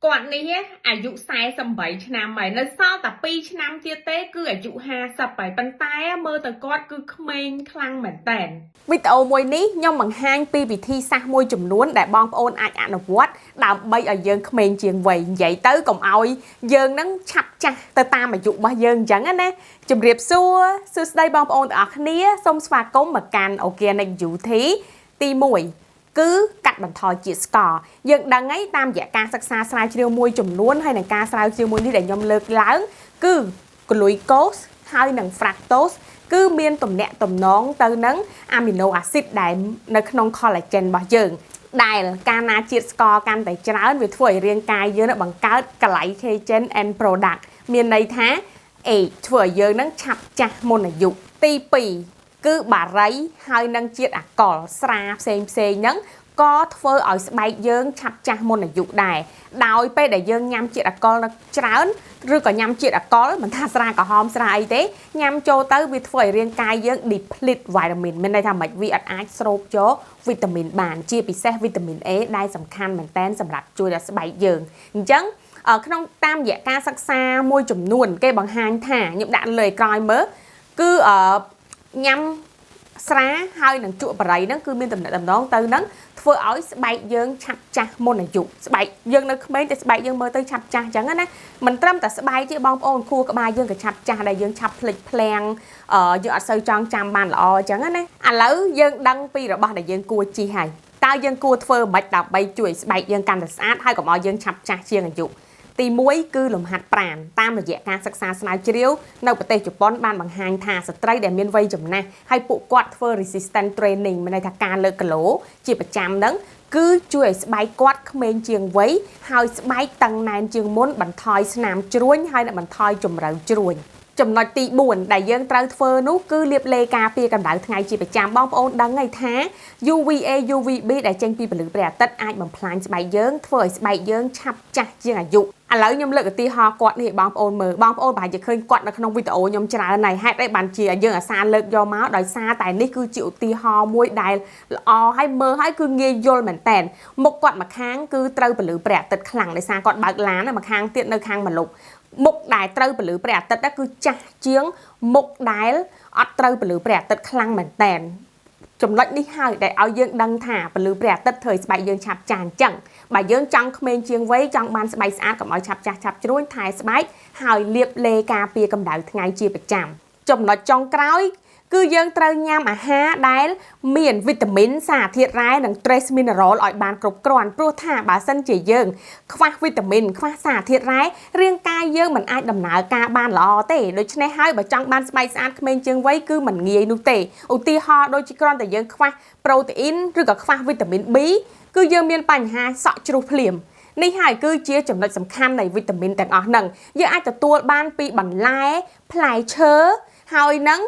គាត់នេះអាយុ48ឆ្នាំហើយនៅសល់តែ2ឆ្នាំទៀតទេគឺអាយុ50ហើយប៉ុន្តែមើលទៅគាត់គឺក្មេងខ្លាំងមែនតើវីដេអូមួយនេះខ្ញុំបង្ហាញពីវិធីសាស្ត្រមួយចំនួនដែលបងប្អូនអាចអនុវត្តដើម្បីឲ្យយើងក្មេងជាងវ័យនិយាយទៅកុំឲ្យយើងនឹងឆាប់ចាស់ទៅតាមអាយុរបស់យើងអញ្ចឹងណាជម្រាបសួរសួស្តីបងប្អូនទាំងអស់គ្នាសូមស្វាគមន៍មកកាន់ Organic Beauty ទី1គឺកាត់បន្ថយជាតិស្ករយើងដឹងហើយតាមរយៈការសិក្សាស្រាវជ្រាវមួយចំនួនហើយនឹងការស្រាវជ្រាវមួយនេះដែលខ្ញុំលើកឡើងគឺ glucose ហើយនិង fructose គឺមានទំនាក់ទំនងទៅនឹង amino acid ដែលនៅក្នុង collagen របស់យើងដែលកាលណាជាតិស្ករកាន់តែច្រើនវាធ្វើឲ្យរាងកាយយើងបង្កើត glycation end product មានន័យថា age ធ្វើឲ្យយើងនឹងឆាប់ចាស់មុនអាយុទី2គឺបារីហើយនឹងជាតិអាល់កុលស្រាផ្សេងផ្សេងហ្នឹងក៏ធ្វើឲ្យស្បែកយើងឆាប់ចាស់មុនអាយុដែរដោយពេលដែលយើងញ៉ាំជាតិអាល់កុលនៅច្រើនឬក៏ញ៉ាំជាតិអាល់កុលមិនថាស្រាក្រហមស្រាអីទេញ៉ាំចូលទៅវាធ្វើឲ្យរាងកាយយើង deplete vitamin មានន័យថាម៉េចវាអត់អាចស្រូបយកវីតាមីនបានជាពិសេសវីតាមីន A ដែលសំខាន់មែនតែនសម្រាប់ជួយដល់ស្បែកយើងអញ្ចឹងក្នុងតាមរយៈការសិក្សាមួយចំនួនគេបង្ហាញថាខ្ញុំដាក់លើក្រោយមើលគឺញ៉ាំស្រាហើយនឹងជក់បារីហ្នឹងគឺមានតំណែងតំណងទៅនឹងធ្វើឲ្យស្បែកយើងឆាប់ចាស់មុនអាយុស្បែកយើងនៅក្មេងតែស្បែកយើងមើលទៅឆាប់ចាស់អញ្ចឹងណាមិនត្រឹមតែស្បែកទេបងប្អូនខួរក្បាលយើងក៏ឆាប់ចាស់ដែរយើងឆាប់ភ្លេចភ្លាំងយើងអត់សូវចង់ចាំបានល្អអញ្ចឹងណាឥឡូវយើងដឹងពីរបស់ដែលយើងគួរជិះហើយតើយើងគួរធ្វើម៉េចដើម្បីជួយស្បែកយើងកាន់តែស្អាតហើយកុំឲ្យយើងឆាប់ចាស់ជាងអាយុទី1គឺលំហាត់ប្រាណតាមរយៈការសិក្សាស្រាវជ្រាវនៅប្រទេសជប៉ុនបានបង្ហាញថាស្ត្រីដែលមានវ័យចំណាស់ហើយពួកគាត់ធ្វើ resistance training មានន័យថាការលើកគីឡូជាប្រចាំហ្នឹងគឺជួយឲ្យស្បែកគាត់ក្មេងជាងវ័យហើយស្បែកតឹងណែនជាងមុនបន្ថយស្នាមជ្រួញហើយនិងបន្ថយជម្រៅជ្រួញចំណុចទី4ដែលយើងត្រូវធ្វើនោះគឺលាបឡេការពារកម្ដៅថ្ងៃជាប្រចាំបងប្អូនដឹងហើយថា UVA UVB ដែលចេញពីពន្លឺព្រះអាទិត្យអាចបំផ្លាញស្បែកយើងធ្វើឲ្យស្បែកយើងឆាប់ចាស់ជាងអាយុឥឡូវខ្ញុំលើកឧទាហរណ៍គាត់នេះបងប្អូនមើលបងប្អូនប្រហែលជាឃើញគាត់នៅក្នុងវីដេអូខ្ញុំច្រើនហើយហេតុអីបានជាយើងអាសាលើកយកមកដោយសារតែនេះគឺជាឧទាហរណ៍មួយដែលល្អហើយមើលហើយគឺងាយយល់មែនតែនមុខគាត់មួយខាងគឺត្រូវពន្លឺព្រះអាទិត្យខ្លាំងដោយសារគាត់បើកឡានមួយខាងទៀតនៅខាងម្លប់មុខដែលត្រូវពន្លឺព្រះអាទិត្យគឺចាស់ជាងមុខដែលអត់ត្រូវពន្លឺព្រះអាទិត្យខ្លាំងមែនតែនចំណុចនេះហើយដែលឲ្យយើងដឹងថាពន្លឺព្រះអាទិត្យធ្វើឲ្យស្បែកយើងឆាប់ចាស់អញ្ចឹងបើយើងចង់ក្មេងជាងវ័យចង់បានស្បែកស្អាតកុំឲ្យឆាប់ចាស់ឆាប់ជ្រួញថែស្បែកហើយលាបឡេការពារកម្ដៅថ្ងៃជាប្រចាំចំណុចចុងក្រោយគឺយើងត្រូវញ៉ាំអាហារដែលមានវីតាមីនសារធាតុរ៉ែនិង trace mineral ឲ្យបានគ្រប់គ្រាន់ព្រោះថាបើសិនជាយើងខ្វះវីតាមីនខ្វះសារធាតុរ៉ែរាងកាយយើងមិនអាចដំណើរការបានល្អទេដូច្នេះហើយបើចង់បានស្បែកស្អាតក្មេងជាងវ័យគឺមិនងាយនោះទេឧទាហរណ៍ដូចជាគ្រាន់តែយើងខ្វះប្រូតេអ៊ីនឬក៏ខ្វះវីតាមីន B គឺយើងមានបញ្ហាសក់ជ្រុះភ្លាមនេះហើយគឺជាចំណុចសំខាន់នៃវីតាមីនទាំងអស់ហ្នឹងយើងអាចទទួលបានពីបន្លែផ្លែឈើហើយនឹង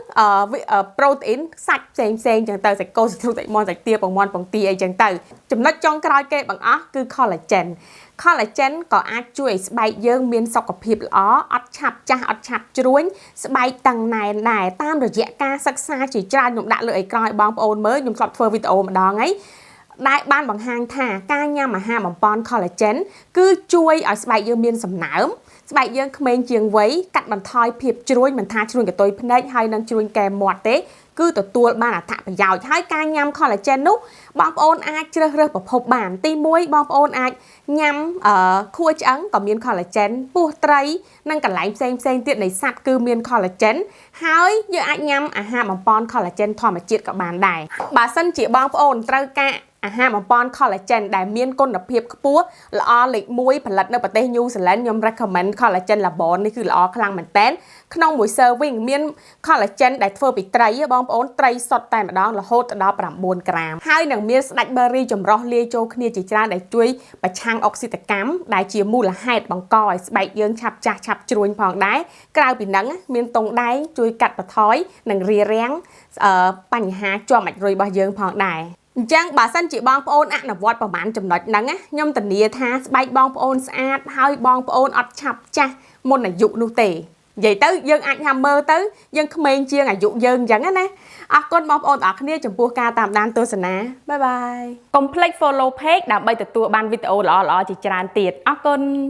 ប្រូតេអ៊ីនសាច់ផ្សេងផ្សេងចឹងទៅសាច់គោសាច់ជ្រូកសាច់មាន់សាច់ទាពងមាន់ពងទាអីចឹងទៅចំណុចចុងក្រោយគេបង្អស់គឺ collagen collagen ក៏អាចជួយឲ្យស្បែកយើងមានសុខភាពល្អអត់ឆាប់ចាស់អត់ឆាប់ជ្រួញស្បែកតឹងណែនដែរតាមរយៈការសិក្សាជាច្រើនខ្ញុំដាក់លើអេក្រង់ឲ្យបងប្អូនមើលខ្ញុំធ្លាប់ធ្វើវីដេអូម្ដងហើយដែលបានបង្ហាញថាការញ៉ាំអាហារបំប៉ន collagen គឺជួយឲ្យស្បែកយើងមានសំណើមស្បែកយើងក្មេងជាងវ័យកាត់បន្ថយភាពជ្រួញមិនថាជ្រួញកតុយភ្នែកហើយនិងជ្រួញកែមមាត់ទេគឺទទួលបានអត្ថប្រយោជន៍ហើយការញ៉ាំ collagen នោះបងប្អូនអាចជ្រើសរើសប្រភពបានទី1បងប្អូនអាចញ៉ាំខួរឆ្អឹងក៏មាន collagen ពោះត្រីនិងកន្លែងផ្សេងផ្សេងទៀតនៃសត្វគឺមាន collagen ហើយយើងអាចញ៉ាំអាហារបំប៉ន collagen ធម្មជាតិក៏បានដែរបើសិនជាបងប្អូនត្រូវការអាហារបំប៉ន collagen ដែលមានគុណភាពខ្ពស់ល្អលេខ1ផលិតនៅប្រទេស New Zealand ខ្ញុំ recommend collagen Labon នេះគឺល្អខ្លាំងមែនតើក្នុងមួយ serving មាន collagen ដែលធ្វើពីត្រីបងប្អូនត្រីសុទ្ធតែម្ដងរហូតដល់9ក្រាមហើយនឹងមានស្ដាច់ berry ចម្រុះលាយចូលគ្នាជាច្រើនដែលជួយប្រឆាំងអុកស៊ីតកម្មដែលជាមូលហេតុបង្កឲ្យស្បែកយើងឆាប់ចាស់ឆាប់ជ្រួញផងដែរក្រៅពីហ្នឹងមានទង់ដែងជួយកាត់បន្ថយនិងរារាំងបញ្ហាជាំអាចម៍រុយរបស់យើងផងដែរអញ្ចឹងបើសិនជាបងប្អូនអនុវត្តប្រហែលចំណុចហ្នឹងខ្ញុំធានាថាស្បែកបងប្អូនស្អាតហើយបងប្អូនអត់ឆាប់ចាស់មុនអាយុនោះទេ។ និយាយទៅយើងអាចថាមើលទៅយើងក្មេងជាងអាយុយើងអញ្ចឹងណាអរគុណបងប្អូនទាំងអស់គ្នាចំពោះការតាមដានទស្សនាបាយបាយកុំភ្លេច follow page ដើម្បីទទួលបានវីដេអូល្អៗជាច្រើនទៀតអរគុណ។